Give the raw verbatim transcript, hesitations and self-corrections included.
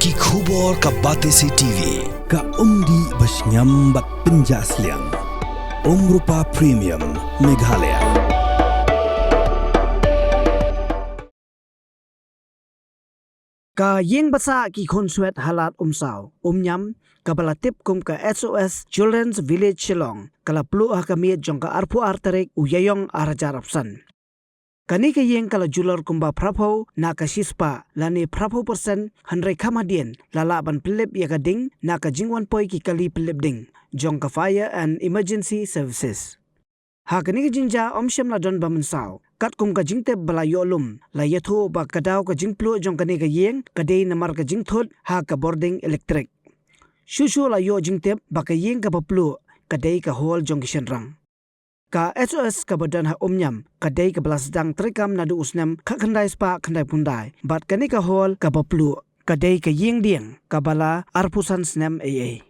Ki khubor ka Batesi T V, ka umdih ba shngiam bad pynjah sliang. Umrupa Premium, Meghalaya. Ka ïing basah ki khunswet ha Lad Umsaw, Umniam, kaba la tip kum ka S O S Children's Village Shillong, ka la pluh ha ka miet jong ka arphew ar tarik u Ïaïong ar hajar arphew san. Kane ka ïing ka la julor kumba phraphew na ka shispah lane phraphew percent, hynrei kham hadien la lah ban pynlip ïa ka ding na ka jingwan poi ki kali pynlip ding jong ka Fire and Emergency Services. Ha kane ka jingjia ym shym la don ba mynsaw, katkum ka jingtip ba la ïoh lum, la ïathuh ba ka daw ka jingpluh jong kane ka ïing ka dei namar ka jingthut ha ka bording elektrik. Shuh shuh la ïoh jingtip ba ka ïing kaba pluh ka dei ka hall jong ki shynrang. Ka S O S kaba don ha Umniam ka dei kaba la sdang treikam naduh u snem khatkhyndai spah khyndaiphew khyndai, bad kane ka hall kaba pluh ka dei ka ïing dieng kaba la arphew san snem eiei.